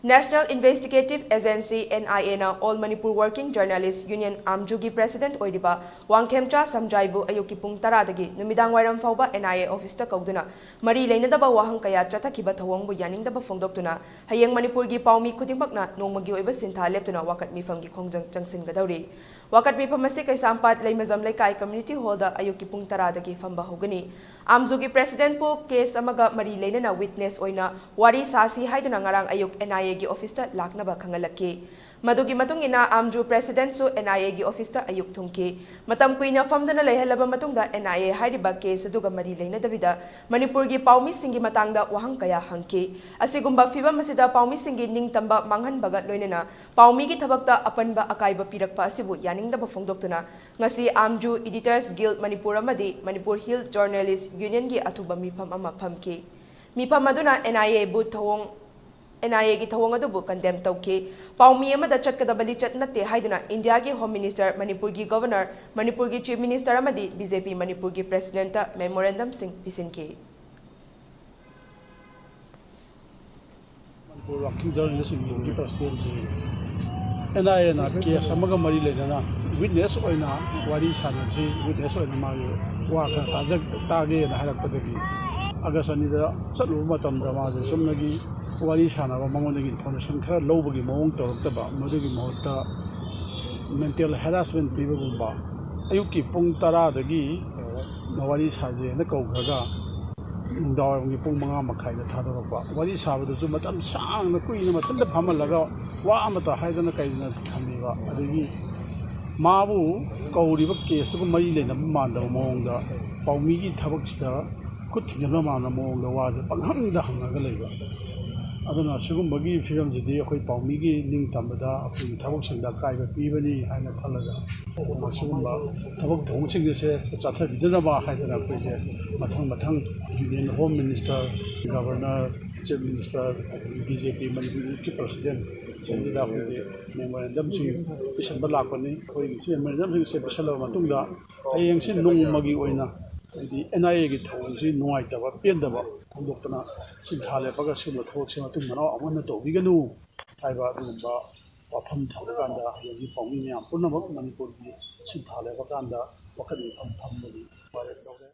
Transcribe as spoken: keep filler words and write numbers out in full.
National Investigative Agency, N I A ꯅ All Manipur Working Journalist Union, ꯑꯥꯝꯖꯨꯒꯤ president ꯑꯣꯏꯔꯤꯕ ꯋꯥꯡꯈꯦꯝꯆꯥ ꯁꯝꯖꯥꯏꯕꯨ ꯑꯌꯨꯛꯀꯤ ꯄꯨꯡ ꯇꯔꯥꯗꯒꯤ ꯅꯨꯃꯤꯗꯥꯡ ꯋꯥꯏꯔꯝ ꯐꯥꯎꯕ N I A office ꯇ ꯀꯧꯗꯨꯅ ꯃꯔꯤ ꯂꯩꯅꯗꯕ ꯋꯥꯍꯪ ꯀꯌꯥ ꯆꯠꯊꯈꯤꯕ ꯊꯧꯑꯣꯡꯕꯨ ꯌꯥꯅꯤꯡꯗꯕ ꯐꯣꯡꯗꯣꯛꯇꯨꯅ ꯍꯌꯦꯡ ꯃꯅꯤꯄꯨꯔꯒꯤ ꯄꯥꯎꯃꯤ ꯈꯨꯗꯤꯡꯃꯛꯅ ꯅꯣꯡꯃꯒꯤ ꯑꯣꯏꯕ ꯁꯤꯟꯊꯥ ꯂꯦꯞꯇꯨꯅ ꯋꯥꯀꯠ ꯃꯤꯐꯝꯒꯤ ꯈꯣꯡꯖꯪ ꯆꯪꯁꯤꯟꯒꯗꯧꯔꯤ꯫ ꯋꯥꯀꯠ ꯃꯤꯐꯝ ꯑꯁꯤ ꯀꯩꯁꯥꯝꯄꯥꯠ ꯂꯩꯃꯖꯝ ꯂꯩꯀꯥꯏ community hall ꯗ ꯑꯌꯨꯛꯀꯤ ꯄꯨꯡ ꯇꯔꯥꯗꯒꯤ ꯐꯝꯕ ꯍꯧꯒꯅꯤ꯫ ꯑꯥꯝꯖꯨꯒꯤ president ꯄꯨ case ꯑꯃꯒ ꯃꯔꯤ ꯂꯩꯅꯅ witness ꯑꯣꯏꯅ ꯋꯥꯔꯤ ꯁꯥꯁꯤ ꯍꯥꯏꯗꯨꯅ ꯉꯔꯥꯡ ꯑꯌꯨꯛ N I A ꯒꯤ office ꯇ ꯂꯥꯛꯅꯕ ꯈꯪꯍꯜꯂꯛꯈꯤ꯫ ꯃꯗꯨꯒꯤ ꯃꯇꯨꯡ ꯏꯟꯅ ꯑꯥꯝꯖꯨ president ꯁꯨ N I A ꯒꯤ office ꯇ ꯑꯌꯨꯛ ꯊꯨꯡꯈꯤ꯫ ꯃꯇꯝ ꯀꯨꯏꯅ ꯐꯝꯗꯨꯅ ꯂꯩꯍꯜꯂꯕ ꯃꯇꯨꯡꯗ N I A ꯍꯥꯏꯔꯤꯕ case ꯑꯗꯨꯒ ꯃꯔꯤ ꯂꯩꯅꯗꯕꯤꯗ ꯃꯅꯤꯄꯨꯔꯒꯤ ꯄꯥꯎꯃꯤꯁꯤꯡꯒꯤ ꯃꯇꯥꯡꯗ ꯋꯥꯍꯪ ꯀꯌꯥ ꯍꯪꯈꯤ꯫ ꯑꯁꯤꯒꯨꯝꯕ ꯐꯤꯚꯝ ꯑꯁꯤꯗ ꯄꯥꯎꯃꯤꯁꯤꯡꯒꯤ ꯅꯤꯡꯇꯝꯕ ꯃꯥꯡꯍꯟꯕꯒ ꯂꯣꯏꯅꯅ ꯄꯥꯎꯃꯤꯒꯤ ꯊꯕꯛꯇ ꯑꯄꯟꯕ ꯑꯀꯥꯏꯕ ꯄꯤꯔꯛꯄ ꯑꯁꯤꯕꯨ ꯌꯥꯅꯤꯡꯗꯕ ꯐꯣꯡꯗꯣꯛꯇꯨꯅ ꯉꯁꯤ ꯑꯥꯝꯖꯨ Editors Guild ꯃꯅꯤꯄꯨꯔ ꯑꯃꯗꯤ Manipur Hill Journalist Union ꯒꯤ ꯑꯊꯨꯕ ꯃꯤꯐꯝ ꯑꯃ ꯐꯝꯈꯤ꯫ ꯃꯤꯐꯝ ꯑꯗꯨꯅ N I A ꯕꯨ ꯊꯧꯑꯣꯡ, N I A ꯒꯤ ꯊꯧꯑꯣꯡ ꯑꯗꯨꯕꯨ condemn ꯇꯧꯈꯤ꯫ ꯄꯥꯎꯃꯤ ꯑꯃꯗ ꯆꯠꯀꯗꯕ ꯂꯤꯆꯠ ꯅꯠꯇꯦ ꯍꯥꯏꯗꯨꯅ ꯏꯟꯗꯤꯌꯥꯒꯤ Home Minister, ꯃꯅꯤꯄꯨꯔꯒꯤ Governor, ꯃꯅꯤꯄꯨꯔꯒꯤ Chief Minister ꯑꯃꯗꯤ B J P ꯃꯅꯤꯄꯨꯔꯒꯤ president ꯇ memorandum ꯁꯤꯡ ꯄꯤꯁꯤꯟꯈꯤ꯫ ꯃꯅꯤꯄꯨꯔ ꯋꯥꯔꯀꯤꯡ ꯖꯔꯅꯦꯂꯤꯁ ꯌꯨꯅꯤꯌꯟꯒꯤ president ꯁꯤ N I A ꯅ case ꯑꯃꯒ ꯃꯔꯤ ꯂꯩꯅꯅ witness ꯑꯣꯏꯅ ꯋꯥꯔꯤ ꯁꯥꯟꯅꯁꯤ, witness ꯑꯣꯏꯅ ꯃꯥꯒꯤ ꯋꯥ ꯈꯔ ꯇꯥꯖ-, ꯇꯥꯒꯦꯅ ꯍꯥꯏꯔꯛꯄꯗꯒꯤ ꯑꯥꯒꯁ ꯑꯅꯤꯗ ꯆꯠꯂꯨꯕ ꯃꯇꯝꯗ ꯃꯥꯁꯦ ꯆꯨꯝꯅꯒꯤ ꯋꯥꯔꯤ ꯁꯥꯟꯅꯕ, ꯃꯉꯣꯟꯗꯒꯤ information ꯈꯔ ꯂꯧꯕꯒꯤ ꯃꯑꯣꯡ ꯇꯧꯔꯛꯇꯕ, ꯃꯗꯨꯒꯤ ꯃꯍꯨꯠꯇ mental harassment ꯄꯤꯕꯒꯨꯝꯕ, ꯑꯌꯨꯛꯀꯤ ꯄꯨꯡ ꯇꯔꯥꯗꯒꯤ ꯋꯥꯔꯤ ꯁꯥꯖꯦꯅ ꯀꯧꯈ꯭ꯔꯒ ꯅꯨꯡꯗꯥꯡꯋꯥꯏꯔꯝꯒꯤ ꯄꯨꯡ ꯃꯉꯥ ꯃꯈꯥꯏꯗ ꯊꯥꯗꯣꯔꯛꯄ꯫ ꯋꯥꯔꯤ ꯁꯥꯕꯗꯁꯨ ꯃꯇꯝ ꯁꯥꯡꯅ ꯀꯨꯏꯅ ꯃꯊꯟꯇ ꯐꯝꯍꯜꯂꯒ ꯋꯥ ꯑꯃꯇ ꯍꯥꯏꯗꯅ ꯀꯩꯗꯅ ꯊꯝꯕꯤꯕ꯫ ꯑꯗꯒꯤ ꯃꯥꯕꯨ ꯀꯧꯔꯤꯕ case ꯇꯨꯒ ꯃꯔꯤ ꯂꯩꯅꯕ ꯃꯥꯟꯗꯕ ꯃꯑꯣꯡꯗ ꯄꯥꯎꯃꯤꯒꯤ ꯊꯕꯛꯁꯤꯗ ꯈꯨꯠ ꯊꯤꯡꯖꯤꯟꯕ ꯃꯥꯟꯕ ꯃꯑꯣꯡꯗ ꯋꯥꯁꯦ ꯄꯪꯍꯪꯗ ꯍꯪꯉꯒ ꯂꯩꯕ꯫ ꯑꯗꯨꯅ ꯁꯤꯒꯨꯝꯕꯒꯤ ꯐꯤꯕꯝꯁꯤꯗꯤ ꯑꯩꯈꯣꯏ ꯄꯥꯎꯃꯤꯒꯤ ꯅꯤꯡꯇꯝꯕꯗ ꯑꯩꯈꯣꯏꯒꯤ ꯊꯕꯛꯁꯤꯡꯗ ꯑꯀꯥꯏꯕ ꯄꯤꯕꯅꯤ ꯍꯥꯏꯅ ꯈꯜꯂꯒ ꯁꯤꯒꯨꯝꯕ ꯊꯕꯛ ꯊꯧꯑꯣꯡꯁꯤꯡ ꯑꯁꯦ ꯆꯠꯊꯕꯤꯗꯅꯕ ꯍꯥꯏꯗꯅ ꯑꯩꯈꯣꯏꯁꯦ ꯃꯊꯪ ꯃꯊꯪ Union Home Minister, Governor, Chief Minister, ꯑꯗꯒꯤ B J P ꯃꯅꯤꯄꯨꯔꯒꯤ president ꯁꯤꯡꯁꯤꯗ ꯑꯩꯈꯣꯏꯒꯤ memorandum ꯁꯤꯡ ꯄꯤꯁꯟꯕ ꯂꯥꯛꯄꯅꯤ꯫ ꯑꯩꯈꯣꯏꯒꯤ ꯁꯤ memorandum ꯁꯤꯡꯁꯦ ꯄꯤꯁꯜꯂꯕ ꯃꯇꯨꯡꯗ ꯍꯌꯦꯡꯁꯤ ꯅꯣꯡꯃꯒꯤ ꯑꯣꯏꯅ ꯍꯥꯏꯗꯤ ꯑꯦꯟ ꯑꯥꯏ ꯑꯦꯒꯤ ꯊꯧꯑꯣꯡꯁꯤ ꯅꯨꯡꯉꯥꯏꯇꯕ, ꯄꯦꯟꯗꯕ ꯐꯣꯡꯗꯣꯛꯇꯅ ꯁꯤꯟꯊꯥ ꯂꯦꯞꯄꯒ ꯁꯤꯒꯨꯝꯕ ꯊꯕꯛꯁꯦ ꯃꯇꯨꯡ ꯃꯅꯥꯎ ꯑꯃꯨꯛ ꯍꯟꯅ ꯇꯧꯕꯤꯒꯅꯨ ꯍꯥꯏꯕ ꯑꯗꯨꯒꯨꯝꯕ ꯋꯥꯐꯝ ꯊꯝꯕ ꯀꯥꯟꯗ ꯍꯌꯦꯡꯒꯤ ꯄꯥꯎꯃꯤ ꯃꯌꯥꯝ ꯄꯨꯝꯅꯃꯛ ꯃꯅꯤꯄꯨꯔꯒꯤ ꯁꯤꯟꯊꯥ ꯂꯦꯞꯄ ꯀꯥꯟꯗ ꯋꯥꯈꯜ ꯃꯤꯐꯝ ꯐꯝꯕꯒꯤ ꯋꯥꯔꯦꯞ ꯂꯧꯔꯦ꯫